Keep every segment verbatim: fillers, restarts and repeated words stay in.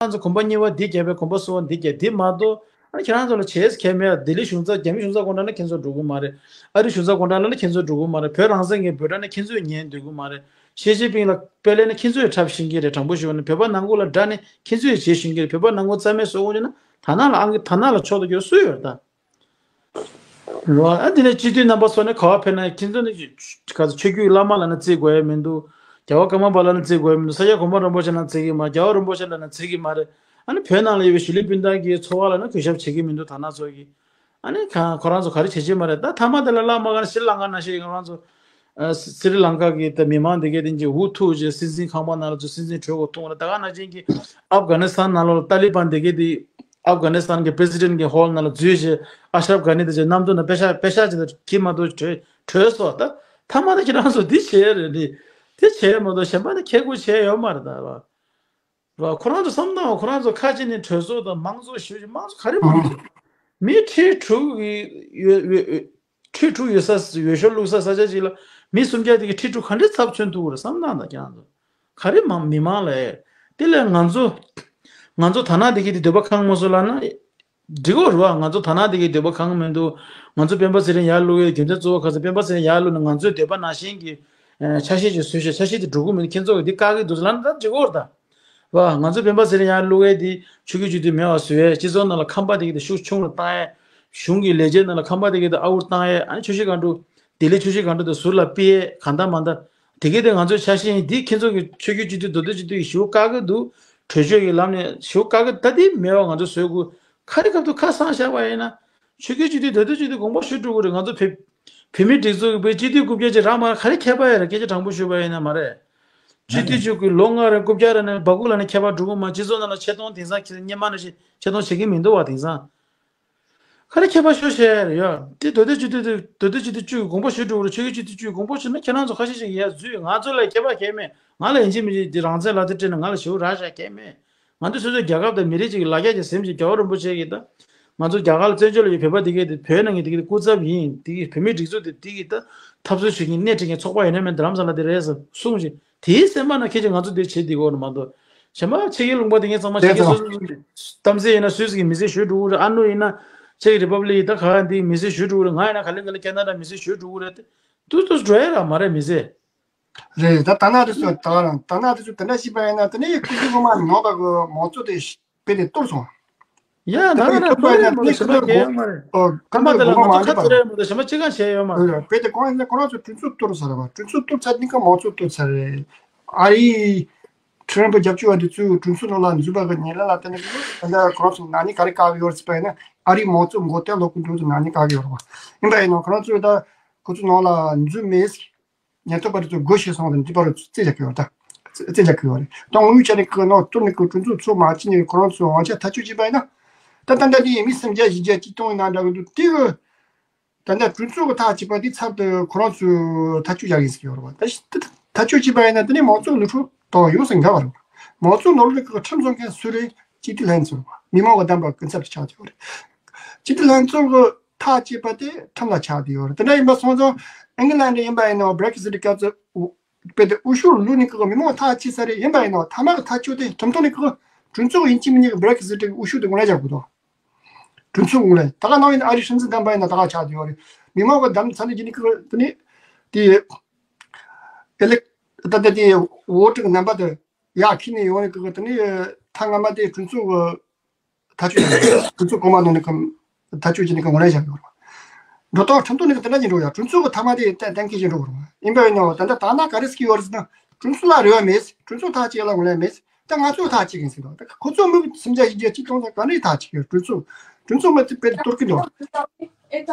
རང་ཚོ་གོམ་པ་གཉིས་པ་འདི་བརྒྱབ་པས་གོམ་པ་གསུམ་པ་འདི་བརྒྱབ་འདི་མ་གཏོགས། ཨ་ནི་ཁྱེད་རང་ཚོ་ལ་བྱེད་ས་གང་ཡང་མེད། ལྡི་ལི་གཞུང་ཚབ་རྒྱ་མི་གཞུང་ཚབ་དགོངས་དྲངས་ན་ཁྱེད་ཚོ་འགྲོ་གི་མ་རེད། ཨ་རི་གཞུང་ཚབ་དགོངས་དྲངས་ན་ཁྱེད་ཚོ་འགྲོ་གི་མ་རེད། བོད་རང་བཙན་གྱི་འབོད་སྒྲ་ན་ཁྱེད་ཚོས་ཉན་སྡོད་གི་མ་རེད། ཞི་ཅིན་ཕིང་ལ་དཔེ་ལེན་ན་ཁྱེད་ཚོས་འཁྲབ་ཤེས་ཀྱི་རེད། དྲང་པོ་ཞུས་པ་ན་བོད་པ་ནང་ཁུལ་ལ་དགྲ་ནི་ཁྱེད་ཚོས་བྱེད་ཤེས་ཀྱི་རེད། བོད་པ་ནང་ཁུལ་རྩ་མེད་བཟོ་དགོས་ཀྱི་ན་ད་ནང་ལ་ཨང་ད་ནང་ལ་ཕྱོགས་དང་རྒྱུ་སུ་ཡོད་རེད་ད། རོ། ཨ་འདི་ནས་སྤྱི་འཐུས་རྣམ་པ་ཚོ་ནས་ག་བ་ཕེབས་ན་ཁྱེད་ཚོ་ནི་ག་ཚོད་ཆོས་བརྒྱུད་བླ་མ་ལབ་ན་བརྩི་དགོས་ཡ་མི་འདུག་རྒྱལ་བ་ཀརྨ་པ་ལབ་ན་བརྩི་དགོས་ཡ་མི་འདུག་ས་སྐྱ་གོང་མ་རིན་པོ་ཆེ་ལབ་ན་བརྩི་གི་མ་རེད། རྒྱལ་བ་རིན་པོ་ཆེ་ལབ་ན་བརྩི་གི་མ་རེད། ཨ་ནི་བོད་ནང་ལ་ཡོད་པའི་གཞིས་ལུས་སྤུན་ཟླ་གི་འཚོ་བ་ལ་ནི་གུས་ཞབས་བྱེད་ཀྱི་མི་འདུག་ད་ནང་ཚོ་གི། ཨ་ནི་ག་ཁོ་རང་ཚོ་ག་རེ་བྱེད་ཀྱི་མ་རེད། ད་མཐའ་མ་དེ་ལ་བླ་མ་ག་ནས་ཤྲི་ལང་ཀ་ནང་བཞིན་ཁོ་རང་ཚོ། ཨ་སི་རི་ལང་ཀ་གི་ད་མི་མང་དེ་གས་དེ་འཇིག་འུ་ཐུག་ཅེས་སྲིད་འཛིན་ཁང་པ་ནང་ལ་ཚུད། སྲིད་འཛིན་གྲོས་འགོ་ཐུག་ལ་ད་ག་ནང་བཞིན་གྱི་ཨབ་གྷ་ནི་སི་ཐན་ནང་ལོགས་ལ་ཏཱ་ལི་བན་དེ་གས་དེ། ཨབ་གྷ་ནི་སི་ཐན་གྱི་པི་རེ་སི་ཌེན་གྱི་ཧོལ་ནང་ལ་འཛུལ་བྱས་ཨ་ཤ་རབ་གྷ་ནི་དེ་ཚོའི་གནམ་གྲུ་ནང་པེ་ཤག་པེ་ཤག་ཅིག་ད་ཁྱི་མ་གཏོགས་བྲོས་བྲོས་སོང་ད། མཐའ་མ་ད་ཁྱེད་རང་ཚོ་འདི་བྱས་རེད་ནི། དེ་བྱས་མ་གཏོགས་གཞན་པ་ནི་ཁྱེད་སྐུ་བྱས་ཡོད་མ་རེད་ད་ར། ར་ཁོ་རང་ཚོ་བསམ་བཏང་བ་ཁོ་རང་ཚོ་ཁ་ཅིག་ནི་གྲོས་ཚོགས་དང་མང་གཙོ་ཞུ་ཞིག་མང་གཙོ་ག་རེ་མང་གཙོ། མི་ཁྲི་དྲུག་གི་ཡོད་ཡོད་ཁྲི་དྲུག་ཡོད་ས་འོས་ཤོག་བླུགས་ས་ས་ཆ་ཅིག་ལ་མི་སུམ་བརྒྱ་དེ་གི་ཁྲི་དྲུག་ག་འདྲས་ཚབ་མཚོན་ཐུབ་ཀྱི་རེད་བསམ་བཏང་ད་ཁྱེད་རང་ཚོ། ག་རེ་མང་མི་མང་ལ་ཨེ། དེ་ལས་ང་ཚོ། ང་ཚོ་ད་ནང་དེ་གི་དེ་འདོད་པ་ཁེངས་མ་སོང་ལབ་ན། འགྲིག་གོ་རེད་བ། ང་ཚོ་ད་ནང་དེ་གི་འདོད་པ་ཁེངས་མི་འདུག་ང་ཚོ་སྤེན་པ་ཚེ་རིང་ཡར་བླུག་ཡས་རྒྱུ་མཚན་གཙོ་བོ་ག་ཚོད་སྤེན་པ་ཚེ་རིང་ཡར་བླུག་ན་ང་ཚོའི་འདོད་པ་ནང་བཞིན་གྱི། ཨེ་ཆ་ཤས་ཅིག་བཟོས་ཤག་ཆ་ཤས་དེ་འགྲོ་གི་མི་འདུག་ཁྱེད་ཚོ་གི་འདི་བཀག་གི་འདུག་ལབ་ན་ད་འགྲིག་གོ་རེད་ད། བ། ང་ཚོ་སྤེན་པ་ཚེ་རིང་ཡར་བླུག་ཡས་དེ་ཆོས་བརྒྱུད་སྤྱི་འཐུས་མེད་པ་བཟོ་ཡས། སྤྱི་ཚོགས་ནང་ལ་ཁམས་པ་དེ་གི་དེ་ཤུགས་ཆུང་རུ་བཏང་ཡས། གཞུང་གི་ལས་བྱེད་ནང་ལ་ཁམས་པ་དེ་གི་དེ་ཨ་འུར་བཏང་ཡས། ཨ་ནི་ཆོས་བཤད་སྒང་དྲུག་ལྡི་ལི་ཆོས་བཤད་སྒང་དྲུག་དེ་ཟུར་ལ་ཕུད་ཡས་གང་ལྟར་མ་ལྟར། དེ་གི་དེ་ང་ཚོའི་ཆ་ཤས་ཡིན། འདི་ཁྱེད་ཚོ་གི་ཆོས་བརྒྱུད་སྤྱི་འཐུས་མདོ་སྟོད་སྤྱི་འཐུས་ཀྱི་ཞུ་བཀག་གི་འདུག་གྲོས་ཆོད་ཀྱི་ལམ་ནས་ཞུ་བཀག་གི། ད་དེ་མེད་པ་ང་ཚོ་བཟོ་དགོས། ཁ་རི་ཁ་ཐུག་ཁ་སང་བཞག་པ་ཡིན་ན། ཆོས་བརྒྱུད་སྤྱི་འཐུས་མདོ་སྟོད་སྤྱི་འཐུས་དགོངས་པ་ཞུ་འགྲོ་གི་རེད། ང་ཚོ་བོད་བོད་མིའི་སྒྲིག་འཛུགས་ཀྱི་བོད་སྤྱི་འཐུས་རྐུབ་བཀྱག་ཅིག་རག་མ་རག་ག་རེ་ཁྱད་པར་ཡོད་རེད། སྐད་ཆ་དྲང་པོ་ཞུས་པ་ཡིན་ན་མ་རེད། སྤྱི་འཐུས་ཅིག་གི་ལོ་ལྔ་རིང་རྐུབ་བཀྱག་རག་ནས་སྦ་ཁུག་ལ་ནས་ཁྱད་པར་འགྲོ་གི་མ། སྤྱི་ཚོགས་ནང་ལ་ཆེ་མཐོང་དེང་སང་ཁྱེད་སྔོན་མ་ནང་བཞིན་ཆེ་མཐོང་བྱེད་ཀྱི་མི་འདུག་བ། དེང་སང་ག་རེ་ཁྱད་པར་ཤོར་བྱས་རེད་ཡ། དེ་མདོ་སྟོད་སྤྱི་འཐུས་དེ་མདོ་སྟོད་སྤྱི་འཐུས་བཅུ་གི་དགོངས་པ་ཞུ་འགྲོ་གི་རེད། ཆོས་བརྒྱུད་སྤྱི་འཐུས་བཅུ་གི་དགོངས་པ་ཞུ་ན་ཁྱེད་རང་ཚོ་ཁ་ཤས་ཤིག་ཡར་འཛུལ། ང་ཚོ་ལ་ཁྱད་པར་གང་ཡང་མེད། ང་ལ་ཡིན་གཅིག་མིན་གཅིག་དེ་རང་བཙན་ལག་དེབ་སྤྲད་ནས་ང་ལ་ཞེ་པོ་རག་བཞག་གང་ཡང་མེད། ང་ཚོ་སོ་སོའི་རྒྱལ་ཁབ་དང་མི་རིགས་གཅིག་གི་ལ་རྒྱ་ཅིག་སེམས་ཅིག་རྒྱལ་བ་རིན་པོ་ཆེ་གིས་ད། ང་ཚོ་རྒྱ་གར་ལ་བཙན་བྱོལ་ལ་ཡོད་བོད་པ་དེ་གས་དེ་བོད་ནང་གི་དེ་གས་དེ་སྐུ་ཚབ་ཡིན། དེ་གས་བོད་མིའི་སྒྲིག་འཛུགས་དེ་དེ་གས་ད་འཐབ་རྩོད་བྱེད་མཁན་སྣེ་ཁྲིད་མཁན་ཚོགས་པ་ཡིན་ན་མིན་རྡ་རམ་ས་ལ་དེ་རེད་ཟེར་གསུངས་ཤིང་། དེའི་སེམས་པ་ནང་ཁྱེད་ཀྱིས་ང་ཚོ་འདིར་བྱེད་བསྡད་ཀྱི་ཡོད་རེད་མ་གཏོགས། གཞན་པ་ཕྱི་རྒྱལ་ལུང་པ་དེ་ངས་ཚང་མ་ཕྱི་རྒྱལ་སོ་སོ་སོ་གཏམ་ཚེ་ཡིན་ན་སུད་སི་གི་མི་སེར་ཞུ་འགྲོ་གི་རེད། ཨ་ནུ་ཡིན་ན་ཅེག་རི་པབ་ལིག་ད་ག་འདི་མི་སེར་ཞུ་འགྲོ་གི་རེད། ང་ཡིན་ན་ག་ལེ་ག་ལེ་ཁེ་ན་ཌ་མི་སེར་ཞུ་འགྲོ་གི་རེད་དེ། ཏུ་ཏུ་འགྲོ་ཡ་ར་མ་རེད་མི་སེར། རེད། ད་ད་ན་དེ་ཚོ་ད་རང་ད་ན་དེ་ཚོ་དེ་འདྲ་ཞིག་པ་ཡིན་ན་དེ་ནས་ཀུ་ཀུ་ཀུ་མ་ནང་པ་གི་མང་གཙོ་དེ་དཔེ་དེ་གཏོར་སོང་། ཡ་ད་ད་ན་གཏོར་ཡ་མ་རེད། ཞེ་མ་གལ་ཡོད་མ་རེད། ཁ་མ་དེ་ལ་ང་ཚོ་ཁ་ཚེ་རེད་མ་གཏོགས་ཞེ་མ་ཅི་གང་བྱས་ཡོད་མ་རེད། དཔེ་དེ་གང་ཡིན་ན་ཁོ་རང་ཚོ་གྲོས་ཚོགས་གཏོར་ཚར་བ། གྲོས་ཚོགས་གཏོར་ཚར་ནི་ཀ་མང་གཙོ་གཏོར་ཚར་རེད། ཨ་རི། ཁྲི་རིན་པོ་རྒྱབ་སྐྱོར་བ་འདི་ཚོས་གྲོས་ཚོགས་ནང་ལ་འཛུལ་བ་གི་ཉེས་ལན་ལ་བརྟེན་ནས་ད་ལྟ་ཁོ་རང་ཚོ་ནག་ཉེས་ག་རེ་བཀག་ཡོད་རེད་ཟེར་བ་ཡིན་ན། ཨ་རིའི་མང་གཙོ་མགོ་རྟིང་སློག་གི་འདུག་ཟེར་ནག་ཉེས་བཀག་གི་ཡོད་རེད་བ། ཡིན་པ་ཡིན་ནའང་ཁོ་རང་ཚོས་ད་ཁོ་ཚོ་ནང་ལ་འཛུལ་མེད། ཉེན་རྟོག་པ་དེ་ཚོ་སྒོ་ཕྱེ་སོང་དང་འདི་པར་རྩིས་རྒྱག་གི་ཡོད་ད། རྩིས་རྒྱག་གི་ཡོད་རེད། ད་དངོས་ཡོད་ཆ་ནས་ཁོ་ནང་གཏོར་ནས་ཁོ་གྲོས་ཚོགས་ཚོགས་མ་བྱས་ནས་ཁོ་རང་ཚོའི་དབང་ཆ་ཐག་གཅོད་བྱས་པ་ཡིན་ན། ད་ད་ལྟ་དེ་ཡིན་མི་སུམ་བརྒྱ་བཞི་བརྒྱ་གཅིག་སྟོང་ཡིན་ན་འདྲ་གི་འདུག་དེ་གི། ད་ལྟ་གྲོས་ཚོགས་ཀྱི་ཐག་བཅད་པ་འདི་ཚབ་ཏུ་ཁོ་རང་ཚོས་ཐག་གཅོད་བྱ་གི་ཡིན་ཟེར་གྱི་ཡོད་རེད་བ། ད་ཐག་གཅོད་བྱས་པ་ཡིན་ན་དེ་ནི་མང་གཙོ་ནོར་འཁྲུལ་དང་ཡོངས་སུ་འགལ་བ་རེད་བ། མང་གཙོ་ནོར་ལུག་གི་ཁྲིམས་བཟོ་མཁན་སུ་རེད། སྤྱི་འཐུས་ལྷན་ཚོགས་རེད་བ། མི་མང་གི་བདམས་པ་སྐུ་ཚབ་ཏུ་ཆགས་ཀྱི་ཡོད་རེད། སྤྱི་འཐུས་ལྷན་ཚོགས་ཀྱི་ཐག་བཅད་པ་དེ་ཁྲིམས་ལ་ཆགས་བསྡད་ཡོད་རེད། དེ་འདྲ་ཡིན་པ་སོང་ཙང་ཨིང་ལན་ཡིན་པ་ཡིན་ནའང་བྷི་རེག་སི་ཊི་སྐབས་སུ་དཔེ་དེ་འོས་ཤོག་བླུགས་ནས་ཀྱི་མི་མང་ཐག་བཅད་ས་རེད། ཡིན་པ་ཡིན་ནའང་མཐའ་མ་གི་ཐག་གཅོད་དེ་ཁྲིམས་ཐོག་ནས་ཀྱི་གྲོས་ཚོགས་ཡིན་གཅིག་མིན་གཉིས་ཀྱི་བྷི་རེག་སི་ཊི་གི་འོས་ཤོག་དེ་ངོས་ལེན་རྒྱག་དགོས་དོ། གྲོས་ཚོགས་ངོས་ལེན། ད་ག་ནང་བཞིན་ཨ་རིའི་སྲིད་འཛིན་བདམས་པ་ཡིན་ན་ད་ག་ཆགས་བསྡད་ཡོད་རེད། མི་མང་གི་བདམས་ཚར་ནས་ཀྱི་ནི་ཀྱི་དེ་ནི་དེ་ཨེ་ལེག་ད་ལྟ་དེ་འོ་ཊི་གི་རྣམ་པ་དེ་ཡར་འཁྱེར་ནས་ཡོང་ནས་ཀྱི་དེ་ནི་ཐ་སྔ་མ་དེ་གྲོས་ཚོགས་ཀྱི་ཐག་གཅོད་བྱས་ཡོད་རེད། གྲོས་ཚོགས་གོང་མ་ནང་ནས་ཀྱི་ཐག་གཅོད་བྱས་ནས་ཀྱི་ངོས་ལེན་བྱས་ཡོད་རེད། འགྲོ་སྟངས་ཁྲིམས་ཐོག་ནས་ཀྱི་དེ་འདྲ་ཅིག་འགྲོ་ཡ། གྲོས་ཚོགས་ཀྱི་ཐ་མ་དེ་གཏན་གཏན་འཁེལ་བྱས་འགྲོ་དགོས་རེད། ཡིན་པ་ཡིན་ནའང་ད་ལྟ་ད་ན་ག་རེ་ཟེར་གྱི་ཡོད་རེད་ཟེར་ན། གྲོས་ཚོགས་ལ་རེ་བ་མེད། གྲོས་ཚོགས་ཐག་བཅད་ལ་ངོས་ལེན་མེད། ད་ང་ཚོས་ཐག་བཅད་ཀྱི་ཡིན་ཟེར་བ། ད་ཁོ་ཚོ་མི་སུམ་བརྒྱ་བཞི་བརྒྱ་གཅིག་སྟོང་ཙམ་ག་ནས་ཐག་བཅད་ཀྱི་ཡོད། གྲོས་ཚོགས་གྲོས་ཚོགས་མི་དེ་དཔེ་གཏོར་གྱི་འདུག་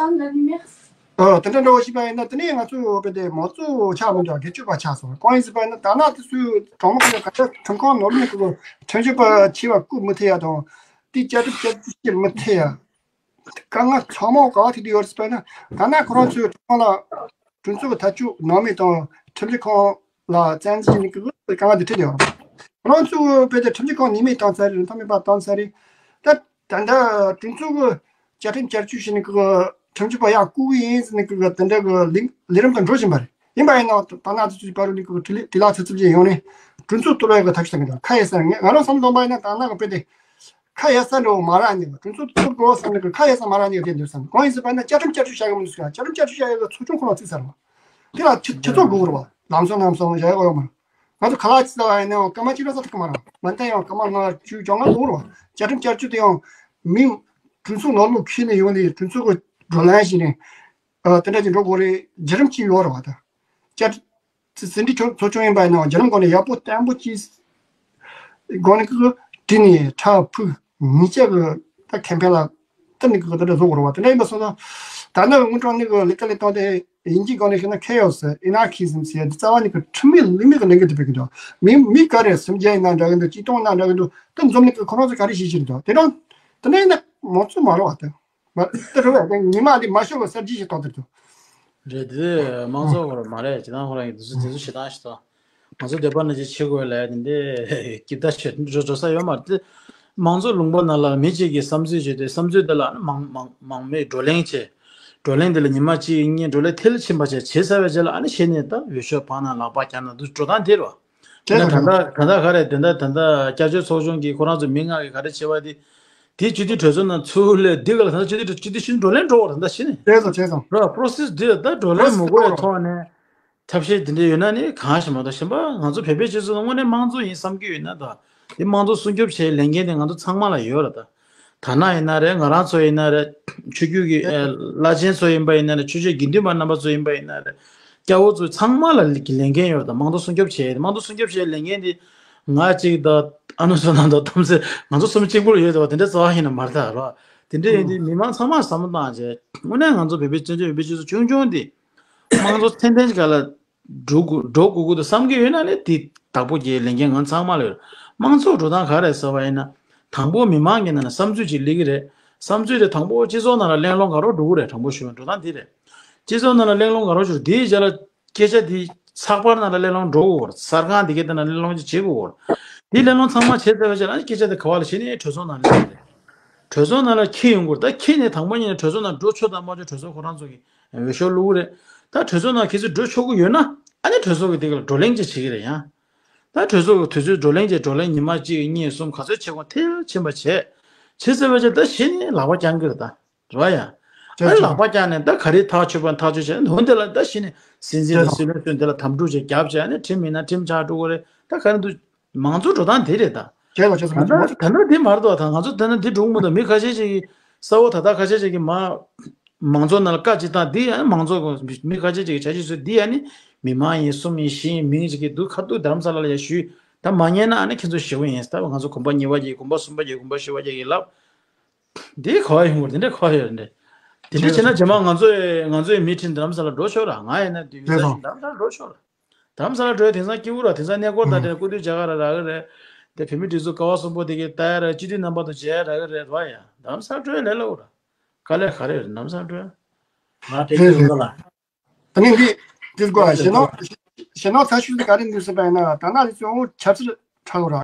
ཨ་དེ་འདྲ་འདྲ་བོ་ཞིག་པ་ཡིན་ན་དེ་ནས་ང་ཚོས་དཔེ་དེ་མང་གཙོ་ཆགས་མི་འདུག་སྒེར་གཅོད་པ་ཆགས་སོང་། གང་ཡིན་ཟེར་བ་ཡིན་ན་ད་ནང་དེ་ཚོའི་གྲོང་མི་ཁོ་ཚོ་ག་ཚོད་ཁྲིམས་ཁང་ནོར་ལུག་ཁོ་ཁྲིམས་ཞིབ་པ་ཆེ་བ་བསྐོ་མི་ཐུབ་ཡ་དང་། དེ་བསྐྱར་གྲུབ་བསྐྱར་གྲུབ་བྱེད་མི་ཐུབ་ཡ། དཀའ་ངལ་ཚང་མ་ག་བ་ཐུག་དུ་ཡོད་རེད་ཟེར་བ་ཡིན་ན། ད་ནང་ཁོ་རང་ཚོའི་ཁྲིམས་ཁང་ལ་གྲོས་ཚོགས་ཀྱི་ཐག་གཅོད་ནང་མི་དང་ཁྲིམས་ཞིབ་ཁང་ལ་བཙན་འཛུལ་ནི་གི་དཀའ་ངལ་དེ་འཕྲད་ཡོད་རེད། ཁོ་རང་ཚོ་དཔེ་དེ་ཁྲིམས་ཞིབ་ཁང་ནུས་མེད་བཏང་ཚར་རེད། ཐོགས་མེད་པ་བཏང་ཚར་རེད། ད་ད་ལྟ་གྲོས་ཚོགས་ཀྱི་བཅའ་ཁྲིམས་བསྐྱར་བཅོས་བྱས་ནི་གི་ཁྲིམས་ཞིབ་པ་ཡར་བསྐོ་གི་ཡིན་ཟེར་ནི་གི་དེ་འདྲ་གི་ལས་ལས་རིམ་དུ་འགྲོ་བཞིན་པ་རེད། ཡིན་པ་ཡིན་ནའང་ད་ནང་དེ་ཚོའི་བར་ནི་གི་བྲེལ་བྲེལ་ལ་ཚབ་ཚུབ་ཅིག་ཡོང་ནས་ གྲོས་ཚོགས་གཏོར་བའི་གི་ཐབས་ཤེས་བྱེད་ཀྱི་འདུག་ཁ་ཡ་ས་ངས་ང་རང་བསམ་བློ་གཏོང་པ་ཡིན་ན་ད་ནང་གི་དཔེ་དེ་ཁ་ཡ་ས་འདྲ་བོ་མ་རག་ནས་གྲོས་ཚོགས་གཏོར་དགོས་བསམ་ནས་ཁ་ཡ་ས་མ་རག་ནས་དེ་འདུག་བསམ། གང་ཡིན་ཟེར་བ་ཡིན་ན་བཅའ་ཁྲིམས་བསྐྱར་བཅོས་བྱ་གི་མི་འདུག་ཟེར། བཅའ་ཁྲིམས་བསྐྱར་བཅོས་བྱ་ཡ་གི་ཚོགས་ཆུང་ཁོ་ན་བརྩིས་ཚར་བ། དེ་ལ་ཆུ་ཆུ་ཚོད་དགོས་རེད་བ། ལམ་སང་ལམ་སང་བྱ་ཡ་གོ་ཡོད་མ་རེད། ང་ཚོ་ཁ་ལག་ཅི་ཟ་བ་ཡིན་ནའང་སྐར་མ་གཅིག་ར་ཟ་ཐུབ་ཀྱི་མ་རེད། མ་མཐའ་ཡང་སྐར་མ་ལྔ་བཅུ་བཅོ་ལྔ་ལོག་རེད་བ། བཅའ་ཁྲིམས་བསྐྱར་བཅོས་དེ་ཡང་མི་གྲོས་ཚོགས་ནང་ལོགས་ཁྱེར་ནས་ཡོང་ནས་གྲོས་ཚོགས་ཀྱི་བགྲོ་གླེང་བྱས་ནས་ཨ་དེ་འདྲ་ཅིག་འགྲོ་དགོས་རེད། བརྒྱུད་རིམ་ཅིག་ཡོད་རེད་བ། ད་བཅའ་ཁྲིམས་ཟིན་བྲིས་ཚོགས་ཚོགས་ཆུང་ཡིན་པ་ཡིན་ནའང་བརྒྱུད་རིམ་སྒོ་ནས་ཡག་པོ་བརྟན་པོ་ཅིག་སྒོ་ནས་ཀྱི་བྲིས་ནས་ཁྲ་ཕུག་ཉིས་བརྒྱ་གི་ད་ཁེ་ཕན་ལ་ད་ནི་ཀྱི་ད་འདྲ་བཟོ་དགོས་རེད་བ། དེ་འདྲ་ཡིན་པ་སོང་ཙང་ད་ནི་དངུལ་ཀྲམ་ནི་ཀྱི་ལས་ཀ་ལས་སྟངས་དེ་ཡིན་གྱི་སྒང་ནས་བཤད་ན་ཁེ་ཡོད་ཟེར། ཨི་ན་ཁི་ཟིམ་ཟེར་དེ་རྩ་བ་ནས་ཀྱི་ཁྲིམས་མེད་ལུགས་མེད་ཀྱི་ལས་འགུལ་དེ་སྤེལ་གྱི་འདུག་མི་མི་ག་རེ་སུམ་བརྒྱ་ཡིན་ན་འདྲ་གི་འདུག་གཅིག་སྟོང་ཡིན་ན་འདྲ་གི་འདུག་ད་འཛོམས་ནས་ཀྱི་ཁོ་རང་ཚོ་ག་རེ་བྱེད་ཀྱི་འདུག་དེ་རང་དེ་འདྲ་ཡིན་ན་མང་གཙོ་མ་རེད་བ། དེ་མ་དེ་རེད་བ། དེ་ཉི་མ་དེ་མ་ཤོར་བ་གསར་བརྗེ་ཞིག་གཏོང་དེ་འདུག་རེད་དེ་དམངས་གཙོ་བར་མ་རེད། ཇི་ལྟར་ཁོ་རང་གི་དུས་ཚོད་དེ་ཚོ་ཞེ་སྡང་ཞིག་དང་། ང་ཚོ་འདོད་པ་ནང་བཞིན་བྱེད་དགོས་ལས་དེ་འདྲའི་སྐྱིད་ད་ཆེ་འགྲོ་འགྲོ་ས་ཡོད་མ་རེད། དམངས་གཙོ་ལུང་པ་ནང་ལ་མི་གཅིག་གིས་བསམ་ཚུལ་བྱས་ཏེ་བསམ་ཚུལ་དེ་ལ་མང་མང་མང་མོས་བགྲོ་གླེང་བྱས། བགྲོ་གླེང་དེ་ལ་ཉི་མ་གཅིག་གཉིས་བགྲོ་གླེང་མཐིལ་ཕྱིན་པ་བྱས་བྱས་ཚར་བའི་རྗེས་ལ་ཨ་ནི་གཞི་ནས་ད་འོས་ཤོག་འཕངས་ན་ལག་པ་བརྐྱངས་ན་འདུག་འགྲོ་སྟངས་དེ་རེད་བ། དེ་ད་ད་ད་ད་ག་རེ་དེ་ད་ད་ད་བསྐྱར་བཅོས་ཚོགས་ཆུང་གིས་ཁོ་རང་ཚོ་མི་ལྔ་གིས་ག་རེ་བྱས་པ་དེ། དེ་སྤྱི་འཐུས་གྲོས་ཚོགས་ནང་ཚུར་སླེབས་འདི་ག་ལ་ད་སྤྱི་འཐུས་སྤྱི་འཐུས་ཤིན་འགྲོ་ལན་འགྲོ་བར་ད་ཤི་ནས་བྱས་སོང་བྱས་སོང་ར་པྲོ་སེ་སི་འདི་ད་འགྲོ་ལན་པྲོ་སེ་སི་མི་དགོས་པའི་འགྲོ་ཐོག་ནས་ཐབས་ཤེས་དེ་འདྲ་ཡོད་ན་ནི་གང་ཞིག་མ་གཏོགས་གཞན་པ་ང་ཚོ་བོད་པའི་སྤྱི་ཚོགས་ནང་དངོས་གནས་དམངས་གཙོ་ཡིན་བསམ་གྱི་ཡོད་ན་ད་དེ་དམངས་གཙོ་སྲུང་སྐྱོབ་བྱེད་ལས་འགན་དེ་ང་ཚོ་ཚང་མ་ལ་ཡོད་ར། ད་ད་ནང་ཡིན་ན་རེད། ང་རང་ཚོ་ཡིན་ན་རེད། ཆོས་བརྒྱུད་ཀྱི་ཨེ་བླ་ཆེན་ཚོ་ཡིན་པ་ཡིན་ན་རེད། ཆོས་བརྒྱུད་དགེ་འདུན་པ་རྣམ་པ་ཚོ་ཡིན་པ་ཡིན་ན་རེད། སྐྱ་བོ་ཚོ་ཚང་མ་ལ་ལས་འགན་ཡོད་རེད། ད་དམངས་གཙོ་སྲུང་སྐྱོབ་བྱེད་དམངས་གཙོ་སྲུང་སྐྱོབ་བྱེད་ལས་འགན་དེ་ང་གཅིག་དང་ཨ་ནུ་བསོད་ནམས་དང་ཐམས་ཅད་ང་ཚོ་གསུམ་གཅིག་པུར་ཡོད་རེད་བ། དེ་འདྲ་རྩ་བ་ཞིག་ནས་མ་རེད་ད་ར། དེ་འདྲ་ཡིན་དུས་མི་མང་ཚང་མ་བསམ་བློ་བཏང་བྱས་དངོས་གནས་ང་ཚོ་བོད་པའི་བཙན་བྱོལ་བོད་པའི་སྤྱི་ཚོགས་ཆུང་ཆུང་འདི་དམངས་གཙོ་ཚད་ལྡན་ཞིག་ལ་འགྲོ་དགོས་འགྲོ་དགོས་ཀྱི་འདུག་བསམ་གྱི་ཡོད་ན་ནི་དེ་བདག་པོ་རྒྱག་ལས་འགན་ང་ཚང་མ་ལ་ཡོད། དམངས་གཙོ་འགྲོ་སྟངས་ག་རེ་ཟེར་བ་ཡིན་ན། དང་པོ་མི་མང་གི་ནང་ན་བསམ་ཚུལ་ཅིག་སླེབས་ཀྱི་རེད། བསམ་ཚུལ་དེ་དང་པོ་སྤྱི་ཚོགས་ནང་ལ་གླེང་སློང་ག་རེ་འགྲོ་གི་རེད། དྲང་པོ་ཞུས་པ་འགྲོ་སྟངས་དེ་རེད། སྤྱི་ཚོགས་ནང་ལ་གླེང་སློང་ག་རེ་ཞུ་དེའི་རྗེས་ལ་སྐད་ཆ་དེ་ཚགས་པར་ནང་ལ་གླེང་སློང་འགྲོ་དགོས་རེད། གསར་ཁང་དེ་གའི་དེ་ནང་གླེང་སློང་ཅིག་བྱེད་དགོས་རེད། དེ་གླེང་སློང་ཚང་མ་བྱས་ཚར་བའི་རྗེས་ལ་ཨ་ནི་སྐད་ཆ་དེ་ག་བ་ལ་ཞུས་ནས་གྲོས་ཚོགས་ནང་ལ་སླེབས་རེད། གྲོས་ཚོགས་ནང་ལ་འཁྱེར་ཡོང་དགོས་རེད། ད་འཁྱེར་ནས་དང་པོ་ཉིད་ནས་གྲོས་ཚོགས་ནང་འགྲོ་ཆོག་དང་མ་ཆོག་གྲོས་ཚོགས་ཁོ་རང་ཚོ་གི་འོས་ཤོག་བླུགས་རེད། ད་གྲོས་ཚོགས་ནང་ཁྱེད་ཚོས་འགྲོ་ཆོག་གི་ཡོད་ན་ཨ་ནི་གྲོས་ཚོགས་ཀྱི་དེ་ག་ལ་བགྲོ་གླེང་ཅིག་བྱེད་ཀྱི་རེད་ཡང་། ད་གྲོས་ཚོགས་ཀྱི་དུས་ཚོད་བགྲོ་གླེང་བྱས་བགྲོ་གླེང་ཉི་མ་གཅིག་གཉིས་གསུམ་ག་ཚོད་བྱེད་དགོས་མཐིལ་ཕྱིན་པ་བྱས། བྱས་ཚར་བའི་རྗེས་ད་གཞི་ནས་ལག་པ་བརྐྱང་གི་རེད་ད། རེད་བ་ཡ། ཨ་ནི་ལག་པ་བརྐྱང་ནས་ད་ག་རེ་ཐག་ཆོད་པ་ཐག་ཆོད་བྱས་ཨ་ནི་འོན་ཏེ་ལ་ད་གཞི་ནས་སྲིད་འཛིན་དང་སྲིད་བློན་ཚོས་འདི་ལ་དམ་ཕྲུག་ཅིག་རྒྱབ་བྱས་ཨ་ནི་ཁྲིམས་མིན་ན་ཁྲིམས་ཆགས་འགྲོ་གི་རེད། ད་ག་རེ་འདུག་མང་གཙོ་འགྲོ་སྟངས་དེ་རེད་ད། ད་ལྟ་ད་ལྟ་དེ་མ་རེད་དོ། ད་ང་ཚོ་ད་ལྟ་དེ་འགྲོ་གི་མི་འདུག་མི་ཁ་ཤས་ཅིག་གིས་གསལ་བོ་ད་ལྟ་ཁ་ཤས་ཅིག་གིས་མ་མང་གཙོ་ནང་ལ་བཀའ་ཅིག་བཏང་དེ་ཡང་མང་གཙོ་གི་མི་ཁ་ཤས་ཅིག་གིས་བྱ་ཅིག་བཟོས་དེ་ཡང་ནི་མི་མང་ཡིན་གསུམ་ཡིན་བཞི་ཡིན་མིང་ཅིག་གིས་འདུག་ཁ་ཐུག་རྡ་རམ་ས་ལ་ལ་ཡང་ཞུས། ད་མ་ཉན་ན་ཨ་ནི་ཁྱེད་ཚོ་ཞེ་བོ་ཡིན་ད་ང་ཚོ་གོམ་པ་གཉིས་པ་ཅིག་གོམ་པ་གསུམ་པ་ཅིག་གོམ་པ་བཞི་པ་ཅིག་གིས་ལབ། དེ་ག་བ་ཡོང་གི་རེད། དེ་འདྲ་ག་བ་ཡོད་རེད། དེ་འདྲ་བྱས་ན་རྗེས་མ་ང་ཚོས་ང་ཚོའི་མི་ཁྲིམས་རྡ་རམ་ས་ལ་འགྲོ་ཆོག་ར། ང་ཡིན་ན་དུས་ཚོད་ཞིག་རྡ་རམ་ས་ལ་འགྲོ་ཆོག་ར། རྡ་རམ་ས་ལ་འགྲོ་ཡ་དེང་སང་སྐྱིད་པོ་ར། དེང་སང་གནས་སྐོར་དང་དེ་སྐུ་དུས་རྒྱ་གར་ར་རག་གི་རེད། དེ་བོད་མི་སྒྲིག་འཛུགས་ཀ་བ་གསུམ་པོ་དེ་གའི་ལྟ་ཡ་ར་སྤྱི་འཐུས་རྣམ་པ་དང་མཇལ་ཡ་རག་གི་རེད་བ་ཡ། རྡ་རམ་ས་ལ་འགྲོ་ཡ་ལས་སླ་པོ་ར། དཀའ་ལས་ག་རེ་རེད་རྡ་རམ་ས་ལ་འགྲོ་ཡ། ང་དེ་རེད་རེད། ད་ནི་འདི་འདི་དགོས་ཞེ་ནོ་ཞེ་ནོ་ཚ་ཤུལ་དེ་ག་རེ་འདུག་ཟེར་བ་ཡིན་ན་ད་ན་ལི་ཚོ་འུ་ཆབ་སྲིད་ཁྲག་ར།